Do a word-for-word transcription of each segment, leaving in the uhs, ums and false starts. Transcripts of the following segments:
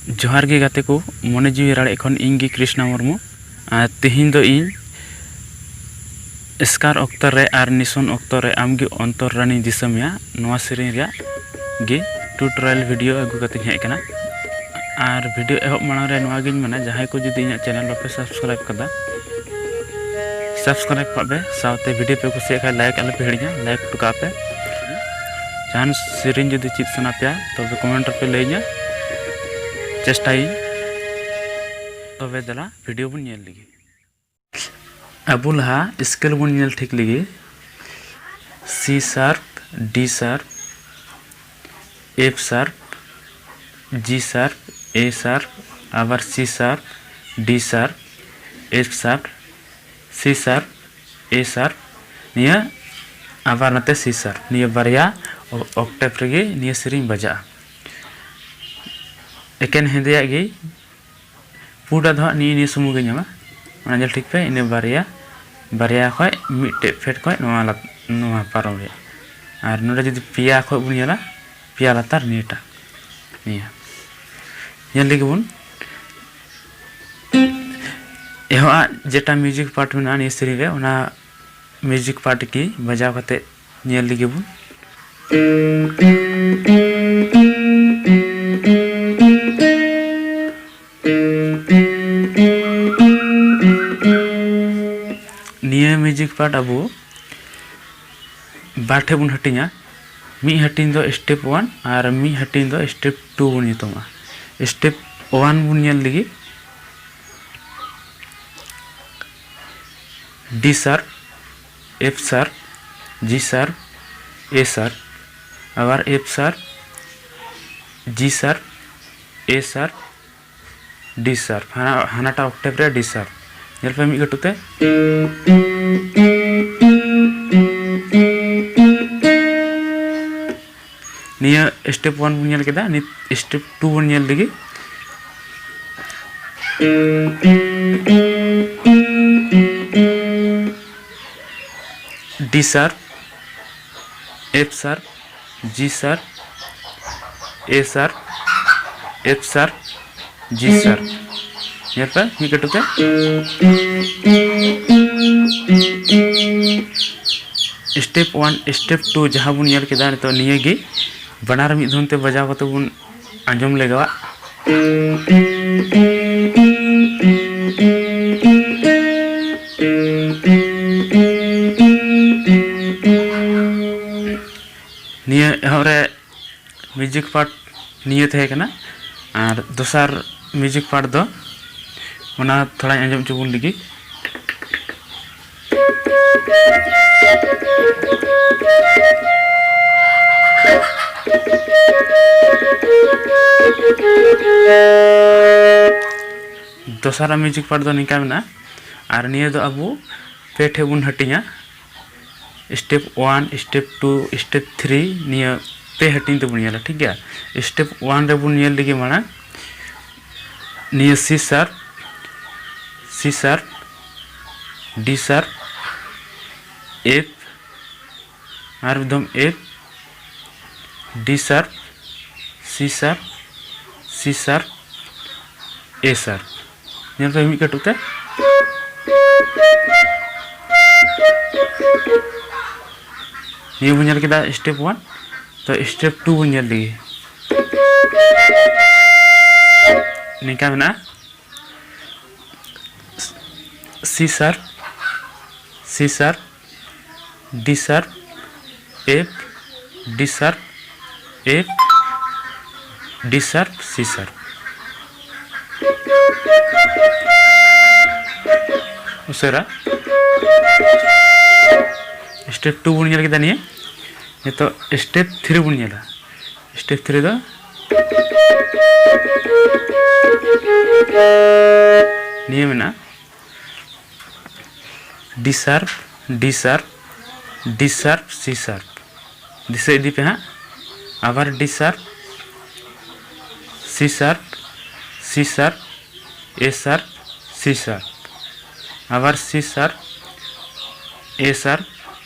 ᱡᱚᱦᱟᱨ ᱜᱮ ᱜᱟᱛᱮ ᱠᱚ, ᱢᱚᱱᱮ ᱡᱤᱣᱤ ᱨᱟᱲᱮᱡ ᱠᱷᱚᱱ ᱤᱧ ᱜᱮ ᱠᱨᱤᱥᱱᱟ ᱢᱩᱨᱢᱩ᱾ ᱟᱨ ᱛᱮᱦᱮᱧ ᱫᱚ ᱤᱧ ᱮᱥᱠᱟᱨ ᱚᱠᱛᱚ ᱨᱮ ᱟᱨ ᱱᱤᱥᱩᱱ ᱚᱠᱛᱚ ᱨᱮ ᱟᱢ ᱜᱮ ᱚᱱᱛᱚᱨ ᱨᱟᱱᱤᱧ ᱫᱤᱥᱚᱢᱮᱭᱟ, ᱱᱚᱣᱟ ᱥᱮᱨᱮᱧ ᱨᱮᱭᱟᱜ ᱜᱮ tutorial video ᱟᱹᱜᱩ ᱠᱟᱛᱮᱧ ᱦᱮᱡ ᱟᱠᱟᱱᱟ᱾ ᱟᱨ video ᱮᱦᱚᱵ ᱢᱟᱲᱟᱝ ᱨᱮ ᱱᱚᱣᱟ ᱜᱤᱧ ᱢᱮᱱᱟ, ᱡᱟᱦᱟᱸᱭ ᱠᱚ ᱡᱩᱫᱤ ᱤᱧᱟᱹᱜ channel ᱵᱟᱯᱮ subscribe ᱠᱟᱫᱟ, subscribe ᱠᱟᱜ ᱯᱮ, ᱥᱟᱶᱛᱮ video ᱯᱮ ᱠᱩᱥᱤᱭᱟᱜ ᱠᱷᱟᱱ like ᱟᱞᱚ ᱯᱮ ᱦᱤᱲᱤᱧᱟ, like ᱦᱚᱴᱚ ᱠᱟᱜ ᱯᱮ᱾ ᱡᱟᱦᱟᱱ ᱥᱮᱨᱮᱧ ᱡᱩᱫᱤ ᱪᱮᱫ ᱥᱟᱱᱟ ᱯᱮᱭᱟ, ᱛᱚᱵᱮ comment ᱨᱮᱯᱮ ᱞᱟᱹᱭᱟᱹᱧᱟ, ᱪᱮᱥᱴᱟᱭᱟᱹᱧ᱾ ᱛᱚᱵᱮ ᱫᱮᱞᱟ video ᱵᱚᱱ ᱧᱮᱞ ᱞᱮᱜᱮ᱾ ᱟᱵᱚ ᱞᱟᱦᱟ scale ᱵᱚᱱ ᱧᱮᱞ ᱴᱷᱤᱠ ᱞᱮᱜᱮ᱾ C sharp, D sharp, F sharp, G sharp, A sharp, ᱟᱵᱟᱨ C sharp, D sharp, F sharp, C sharp, A sharp, ᱱᱤᱭᱟᱹ ᱟᱵᱟᱨ ᱱᱚᱛᱮ C sharp, ᱱᱤᱭᱟᱹ ᱵᱟᱨᱭᱟ ᱚ-, octave ᱨᱮᱜᱮ ᱱᱤᱭᱟᱹ ᱥᱮᱨᱮᱧ ᱵᱟᱡᱟᱜᱼᱟ᱾ ᱮᱠᱮᱱ ᱦᱮᱸᱫᱮᱭᱟᱜ ᱜᱮ, ᱯᱩᱸᱰᱟᱜ ᱫᱚ ᱦᱟᱸᱜ ᱱᱤᱭᱟᱹ, ᱱᱤᱭᱟᱹ ᱥᱩᱢᱩᱝ ᱜᱮ ᱧᱟᱢᱟ᱾ ᱚᱱᱟ ᱧᱮᱞ ᱴᱷᱤᱠ ᱯᱮ, ᱤᱱᱟᱹ ᱵᱟᱨᱭᱟ, ᱵᱟᱨᱭᱟ ᱠᱷᱚᱡ ᱢᱤᱫᱴᱮᱡ ᱯᱷᱮᱰ ᱠᱷᱚᱡ ᱱᱚᱣᱟ ᱞᱟᱛ-, ᱱᱚᱣᱟ ᱯᱟᱨᱚᱢ ᱨᱮᱭᱟᱜ᱾ ᱟᱨ ᱱᱚᱰᱮ ᱡᱩᱫᱤ ᱯᱮᱭᱟ ᱠᱷᱚᱡ ᱵᱚᱱ ᱧᱮᱞᱟ, ᱯᱮᱭᱟ ᱞᱟᱛᱟᱨ ᱱᱤᱭᱟᱹᱴᱟᱜ, ᱱᱤᱭᱟᱹ᱾ ᱧᱮᱞ ᱞᱮᱜᱮ ᱵᱚᱱ᱾ ᱮᱦᱚᱵ ᱟᱜ ᱡᱮᱴᱟ music part ᱢᱮᱱᱟᱜᱼᱟ ᱱᱤᱭᱟᱹ ᱥᱮᱨᱮᱧ ᱨᱮ, ᱚᱱᱟ music part ᱜᱮ ᱵᱟᱡᱟᱣ ᱠᱟᱛᱮ ᱧᱮᱞ ᱞᱮᱜᱮ ᱵᱚᱱ᱾ ᱱᱤᱭᱟᱹ music part ᱟᱵᱚ ᱵᱟᱨ ᱴᱷᱮᱡ ᱵᱚᱱ ᱦᱟᱹᱴᱤᱧᱟ᱾ ᱢᱤᱫ ᱦᱟᱹᱴᱤᱧ ᱫᱚ step one ᱟᱨ ᱢᱤᱫ ᱦᱟᱹᱴᱤᱧ ᱫᱚ step two ᱵᱚᱱ ᱧᱩᱛᱩᱢᱟ᱾ Step one ᱵᱚᱱ ᱧᱮᱞ ᱞᱮᱜᱮ᱾ D sharp, F sharp, G sharp, A sharp, ᱟᱵᱟᱨ F sharp, G sharp, A sharp, D sharp, ᱦᱟᱱᱟ, ᱦᱟᱱᱟᱴᱟᱜ octave ᱨᱮ D sharp᱾ ᱧᱮᱞ ᱯᱮ ᱢᱤᱫ ᱠᱟᱹᱴᱩᱵ ᱛᱮ᱾ ᱱᱤᱭᱟᱹ step one ᱵᱚᱱ ᱧᱮᱞ ᱠᱮᱫᱟ, ᱱᱤᱛ step two ᱵᱚᱱ ᱧᱮᱞ ᱞᱮᱜᱮ᱾ D sharp, F sharp, G sharp, A sharp, F sharp, G sharp᱾ ᱧᱮᱞ ᱯᱮ, ᱢᱤᱫ ᱠᱟᱹᱴᱩᱵ ᱛᱮ᱾ Step one, step two ᱡᱟᱦᱟᱸ ᱵᱚᱱ ᱧᱮᱞ ᱠᱮᱫᱟ, ᱱᱤᱛᱚᱜ ᱱᱤᱭᱟᱹ ᱜᱮ ᱵᱟᱱᱟᱨ ᱢᱤᱫ ᱫᱷᱩᱱ ᱛᱮ ᱵᱟᱡᱟᱣ ᱠᱟᱛᱮ ᱵᱚᱱ ᱟᱸᱡᱚᱢ ᱞᱮᱜᱟᱣᱟᱜ᱾ ᱱᱤᱭᱟᱹ ᱮᱦᱚᱵ ᱨᱮ music part ᱱᱤᱭᱟᱹ ᱛᱟᱦᱮᱸ ᱠᱟᱱᱟ, ᱟᱨ ᱫᱚᱥᱟᱨ music part ᱫᱚ ᱚᱱᱟ ᱛᱷᱚᱲᱟᱧ ᱟᱸᱡᱚᱢ ᱦᱚᱪᱚ ᱵᱚᱱ ᱞᱟᱹᱜᱤᱫ᱾ ᱫᱚᱥᱟᱨᱟᱜ music part ᱫᱚ ᱱᱤᱝᱠᱟ ᱢᱮᱱᱟᱜᱼᱟ, ᱟᱨ ᱱᱤᱭᱟᱹ ᱫᱚ ᱟᱵᱚ ᱯᱮ ᱴᱷᱮᱡ ᱵᱚᱱ ᱦᱟᱹᱴᱤᱧᱟ᱾ Step one, step two, step three, ᱱᱤᱭᱟᱹ ᱯᱮ ᱦᱟᱹᱴᱤᱧ ᱛᱮᱵᱚᱱ ᱧᱮᱞᱟ, ᱴᱷᱤᱠ ᱜᱮᱭᱟ᱾ Step one ᱨᱮᱵᱚᱱ ᱧᱮᱞ ᱞᱮᱜᱮ ᱢᱟᱲᱟᱝ᱾ ᱱᱤᱭᱟᱹ C sharp, C sharp, D sharp, F, ᱟᱨ ᱢᱤᱫ ᱫᱷᱚᱢ F, D sharp, C sharp, C sharp, A sharp᱾ ᱧᱮᱞ ᱯᱮ ᱢᱤᱫ ᱠᱟᱹᱴᱩᱵ ᱛᱮ᱾ ᱱᱤᱭᱟᱹ ᱵᱚᱱ ᱧᱮᱞ ᱠᱮᱫᱟ step one, ᱛᱚ step two ᱵᱚᱱ ᱧᱮᱞ ᱞᱮᱜᱮ᱾ ᱱᱤᱝᱠᱟ ᱢᱮᱱᱟᱜᱼᱟ, C sharp, C sharp, D sharp, F, D sharp, F, D sharp, C sharp᱾ ᱩᱥᱟᱹᱨᱟ᱾ Step two ᱵᱚᱱ ᱧᱮᱞ ᱠᱮᱫᱟ ᱱᱤᱭᱟᱹ᱾ ᱱᱤᱛᱚᱜ step three ᱵᱚᱱ ᱧᱮᱞᱟ᱾ Step three ᱫᱚ ᱱᱤᱭᱟᱹ ᱢᱮᱱᱟᱜᱼᱟ, D sharp, D sharp, D sharp, C sharp᱾ ᱫᱤᱥᱟᱹ ᱤᱫᱤ ᱯᱮ ᱦᱟᱸᱜ, ᱟᱵᱟᱨ D sharp, C sharp, C sharp, A sharp, C sharp, ᱟᱵᱟᱨ C sharp, A sharp,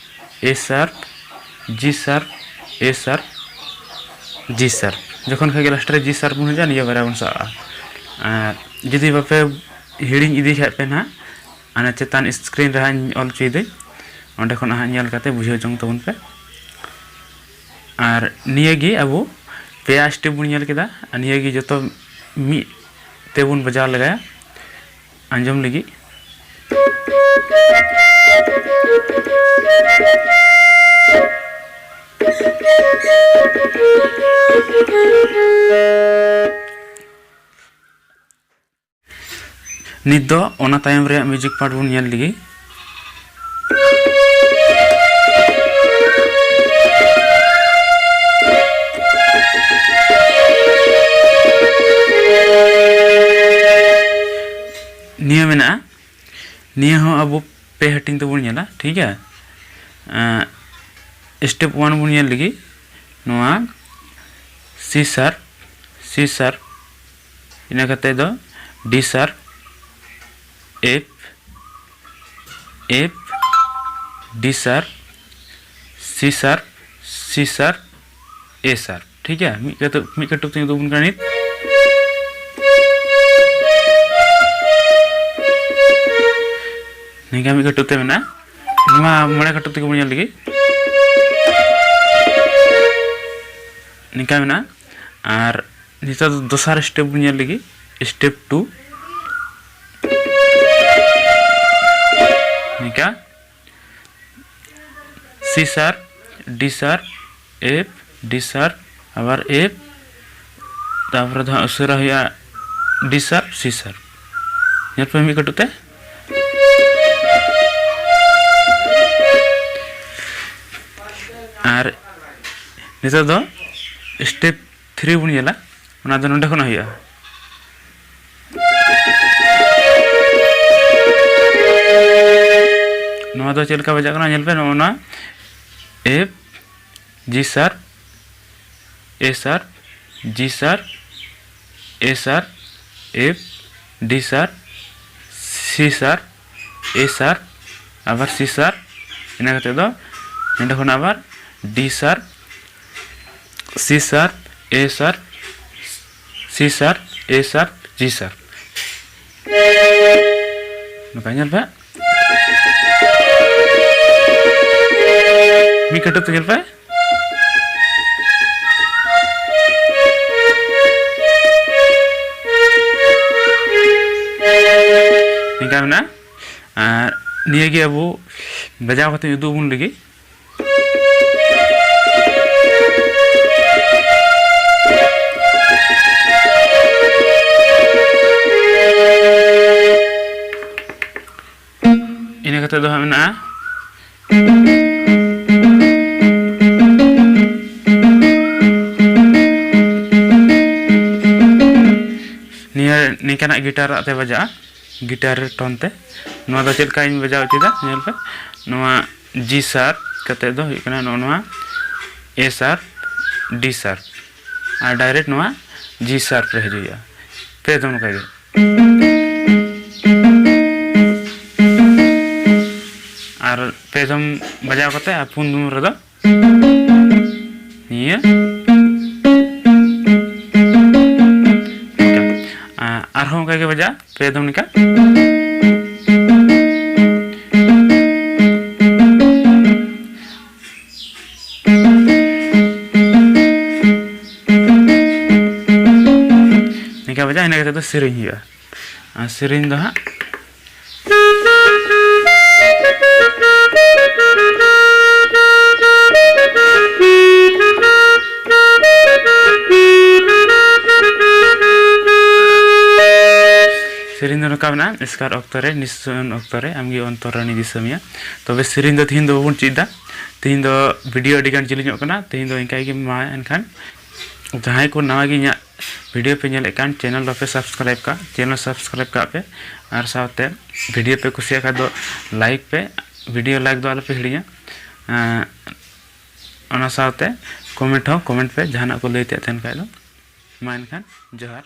A sharp, G sharp, A sharp, G sharp᱾ ᱡᱚᱠᱷᱚᱱ ᱠᱷᱟᱡ ᱜᱮ ᱞᱟᱥᱴ ᱨᱮ ᱡᱤ ᱥᱟᱨᱯ ᱵᱚᱱ ᱦᱤᱡᱩᱜᱼᱟ, ᱱᱤᱭᱟᱹ ᱵᱟᱨᱭᱟ ᱵᱚᱱ ᱥᱟᱵᱼᱟ᱾ ᱟᱨ ᱡᱩᱫᱤ ᱵᱟᱯᱮ ᱦᱤᱲᱤᱧ ᱤᱫᱤ ᱠᱷᱟᱡ ᱯᱮ ᱱᱟᱦᱟᱜ, ᱚᱱᱟ ᱪᱮᱛᱟᱱ ᱥᱠᱨᱤᱱ ᱨᱮ ᱦᱟᱸᱜ ᱤᱧ ᱚᱞ ᱦᱚᱪᱚᱭᱮᱫᱟᱹᱧ, ᱚᱸᱰᱮ ᱠᱷᱚᱱ ᱦᱟᱸᱜ ᱧᱮᱞ ᱠᱟᱛᱮ ᱵᱩᱡᱷᱟᱹᱣ ᱡᱚᱝ ᱛᱟᱵᱚᱱ ᱯᱮ᱾ ᱟᱨ ᱱᱤᱭᱟᱹ ᱜᱮ ᱟᱵᱚ ᱯᱮᱭᱟ ᱥᱴᱮᱯ ᱵᱚᱱ ᱧᱮᱞ ᱠᱮᱫᱟ, ᱟᱨ ᱱᱤᱭᱟᱹ ᱜᱮ ᱡᱚᱛᱚ ᱢᱤᱫ ᱛᱮᱵᱚᱱ ᱵᱟᱡᱟᱣ ᱞᱮᱜᱟᱭᱟ᱾ ᱟᱸᱡᱚᱢ ᱞᱟᱹᱜᱤᱫ᱾ ᱱᱤᱛ ᱫᱚ ᱚᱱᱟ ᱛᱟᱭᱚᱢ ᱨᱮᱭᱟᱜ ᱢᱤᱣᱡᱤᱠ ᱯᱟᱨᱴ ᱵᱚᱱ ᱧᱮᱞ ᱞᱮᱜᱮ᱾ ᱱᱤᱭᱟᱹ ᱢᱮᱱᱟᱜᱼᱟ, ᱱᱤᱭᱟᱹ ᱦᱚᱸ ᱟᱵᱚ ᱯᱮ ᱦᱟᱹᱴᱤᱧ ᱛᱮᱵᱚᱱ ᱧᱮᱞᱟ, ᱴᱷᱤᱠ ᱜᱮᱭᱟ᱾ ᱥᱴᱮᱯ ᱚᱣᱟᱱ ᱵᱚᱱ ᱧᱮᱞ ᱞᱮᱜᱮ, ᱱᱚᱣᱟ ᱥᱤ ᱥᱟᱨ, ᱥᱤ ᱥᱟᱨ, ᱤᱱᱟᱹ ᱠᱟᱛᱮ ᱫᱚ ᱰᱤ ᱥᱟᱨ, ᱮᱯᱷ, ᱮᱯᱷ, ᱰᱤ ᱥᱟᱨ, ᱥᱤ ᱥᱟᱨ, ᱥᱤ ᱥᱟᱨ, ᱮ ᱥᱟᱨ, ᱴᱷᱤᱠ ᱜᱮᱭᱟ᱾ ᱢᱤᱫ ᱠᱟᱹᱴᱩᱵ, ᱢᱤᱫ ᱠᱟᱹᱴᱩᱵ ᱛᱤᱧ ᱩᱫᱩᱜ ᱟᱵᱚᱱ ᱠᱟᱱᱟ ᱱᱤᱛ᱾ ᱱᱤᱝᱠᱟ ᱢᱤᱫ ᱠᱟᱹᱴᱩᱵ ᱛᱮ ᱢᱮᱱᱟᱜᱼᱟ᱾ ᱱᱚᱣᱟ ᱢᱚᱬᱮ ᱠᱟᱹᱴᱩᱵ ᱛᱮᱜᱮ ᱵᱚᱱ ᱧᱮᱞ ᱞᱮᱜᱮ᱾ ᱱᱤᱝᱠᱟ ᱢᱮᱱᱟᱜᱼᱟ᱾ ᱟᱨ ᱱᱤᱛᱚᱜ ᱫᱚ ᱫᱚᱥᱟᱨ ᱥᱴᱮᱯ ᱵᱚᱱ ᱧᱮᱞ ᱞᱮᱜᱮ, ᱥᱴᱮᱯ ᱴᱩ᱾ ᱱᱤᱝᱠᱟ ᱥᱤ ᱥᱟᱨ, ᱰᱤ ᱥᱟᱨ, ᱮᱯᱷ, ᱰᱤ ᱥᱟᱨ, ᱟᱵᱟᱨ ᱮᱯᱷ, ᱛᱟᱨᱯᱚᱨᱮ ᱫᱚ ᱦᱟᱸᱜ ᱩᱥᱟᱹᱨᱟ ᱦᱩᱭᱩᱜᱼᱟ ᱰᱤ ᱥᱟᱨ, ᱥᱤ ᱥᱟᱨ᱾ ᱧᱮᱞ ᱯᱮ ᱢᱤᱫ ᱠᱟᱹᱴᱩᱵ ᱛᱮ᱾ ᱟᱨ ᱱᱤᱛᱚᱜ ᱫᱚ ᱥᱴᱮᱯ ᱛᱷᱨᱤ ᱵᱚᱱ ᱧᱮᱞᱟ, ᱚᱱᱟ ᱫᱚ ᱱᱚᱰᱮ ᱠᱷᱚᱱᱟᱜ ᱦᱩᱭᱩᱜᱼᱟ᱾ ᱱᱚᱣᱟ ᱫᱚ ᱪᱮᱫ ᱞᱮᱠᱟ ᱵᱟᱡᱟᱜ ᱠᱟᱱᱟ ᱧᱮᱞ ᱯᱮ, ᱱᱚᱜᱼᱚ ᱱᱚᱣᱟ ᱮᱯᱷ, ᱡᱤ ᱥᱟᱨ, ᱮ ᱥᱟᱨ, ᱡᱤ ᱥᱟᱨ, ᱮ ᱥᱟᱨ, ᱮᱯᱷ, ᱰᱤ ᱥᱟᱨ, ᱥᱤ ᱥᱟᱨ, ᱮ ᱥᱟᱨ, ᱟᱵᱟᱨ ᱥᱤ ᱥᱟᱨ, ᱤᱱᱟᱹ ᱠᱟᱛᱮ ᱫᱚ ᱱᱚᱸᱰᱮ ᱠᱷᱚᱱ ᱟᱵᱟᱨ ᱰᱤ ᱥᱟᱨ, ᱥᱤ ᱥᱟᱨ, A sharp, C sharp, A sharp, G sharp᱾ ᱱᱚᱝᱠᱟ ᱧᱮᱞ ᱯᱮ᱾ ᱢᱤᱫ ᱠᱟᱹᱴᱩᱵ ᱛᱮ ᱧᱮᱞ ᱯᱮ᱾ ᱱᱤᱝᱠᱟ ᱢᱮᱱᱟᱜᱼᱟ᱾ ᱟᱨ ᱱᱤᱭᱟᱹ ᱜᱮ ᱟᱵᱚ ᱵᱟᱡᱟᱣ ᱠᱟᱛᱮ ᱩᱫᱩᱜ ᱟᱵᱚᱱ ᱞᱟᱹᱜᱤᱫ᱾ ᱤᱱᱟᱹ ᱠᱟᱛᱮ ᱫᱚ ᱦᱟᱸᱜ ᱢᱮᱱᱟᱜᱼᱟ᱾ ᱱᱤᱭᱟᱹ ᱱᱤᱝᱠᱟᱱᱟᱜ ᱜᱤᱴᱟᱨ ᱟᱛᱮ ᱵᱟᱡᱟᱜᱼᱟ, ᱜᱤᱴᱟᱨ ᱴᱳᱱ ᱛᱮ᱾ ᱱᱚᱣᱟ ᱫᱚ ᱪᱮᱫ ᱞᱮᱠᱟᱧ ᱵᱟᱡᱟᱣ ᱦᱚᱪᱚᱭᱮᱫᱟ, ᱧᱮᱞ ᱯᱮ᱾ ᱱᱚᱣᱟ G sharp ᱠᱟᱛᱮ ᱫᱚ ᱦᱩᱭᱩᱜ ᱠᱟᱱᱟ ᱱᱚᱜᱼᱚ ᱱᱚᱣᱟ A sharp, D sharp, R direct ᱱᱚᱣᱟ G sharp ᱨᱮ ᱦᱤᱡᱩᱜᱼᱟ᱾ ᱯᱮ ᱫᱚᱢ ᱱᱚᱝᱠᱟ ᱜᱮ᱾ ᱟᱨ ᱯᱮ ᱫᱚᱢ ᱵᱟᱡᱟᱣ ᱠᱟᱛᱮ ᱟᱨ ᱯᱩᱱ ᱫᱚᱢ ᱨᱮᱫᱚ ᱱᱤᱭᱟᱹ᱾ ᱱᱤᱝᱠᱟ᱾ ᱟ-, ᱟᱨᱦᱚᱸ ᱚᱱᱠᱟ ᱜᱮ ᱵᱟᱡᱟᱜᱼᱟ, ᱯᱮ ᱫᱚᱢ ᱱᱤᱝᱠᱟ᱾ ᱱᱤᱝᱠᱟ ᱵᱟᱡᱟᱜᱼᱟ, ᱤᱱᱟᱹ ᱠᱟᱛᱮ ᱫᱚ ᱥᱮᱨᱮᱧ ᱦᱩᱭᱩᱜᱼᱟ᱾ ᱟᱨ ᱥᱮᱨᱮᱧ ᱫᱚ ᱦᱟᱸᱜ ᱥᱮᱨᱮᱧ ᱫᱚ ᱱᱚᱝᱠᱟ ᱢᱮᱱᱟᱜᱼᱟ, ᱮᱥᱠᱟᱨ ᱚᱠᱛᱚ ᱨᱮ, ᱱᱤᱥᱩᱱ ᱚᱠᱛᱚ ᱨᱮ, ᱟᱢᱜᱮ ᱚᱱᱛᱚᱨ ᱨᱟᱱᱤ ᱫᱤᱥᱟᱹᱢᱤᱭᱟ᱾ ᱛᱚᱵᱮ ᱥᱮᱨᱮᱧ ᱫᱚ ᱛᱤᱦᱤᱧ ᱫᱚ ᱵᱟᱵᱚᱱ ᱪᱮᱫ ᱮᱫᱟ᱾ ᱛᱤᱦᱤᱧ ᱫᱚ video ᱟᱹᱰᱤ ᱜᱟᱱ ᱡᱤᱞᱤᱧᱚᱜ ᱠᱟᱱᱟ᱾ ᱛᱤᱦᱤᱧ ᱫᱚ ᱤᱱᱠᱟ ᱜᱮ, ᱢᱟ ᱮᱱᱠᱷᱟᱱ ᱡᱟᱦᱟᱸᱭ ᱠᱚ ᱱᱟᱣᱟ ᱜᱮ ᱤᱧᱟᱹᱜ video ᱯᱮ ᱧᱮᱞᱮᱫ ᱠᱟᱱ, channel ᱵᱟᱯᱮ subscribe ᱠᱟᱜ, channel subscribe ᱠᱟᱜ ᱯᱮ᱾ ᱟᱨ ᱥᱟᱶᱛᱮ video ᱯᱮ ᱠᱩᱥᱤᱭᱟᱜ ᱠᱷᱟᱡ ᱫᱚ like ᱯᱮ, video like ᱫᱚ ᱟᱞᱚᱯᱮ ᱦᱤᱲᱤᱧᱟ᱾ ᱮᱸ, ᱚᱱᱟ ᱥᱟᱶᱛᱮ comment ᱦᱚᱸ comment ᱯᱮ, ᱡᱟᱦᱟᱱᱟᱜ ᱠᱚ ᱞᱟᱹᱭ ᱛᱮᱭᱟᱜ ᱛᱟᱦᱮᱱ ᱠᱷᱟᱡ ᱫᱚ᱾ ᱢᱟ ᱮᱱᱠᱷᱟᱱ ᱡᱚᱦᱟᱨ᱾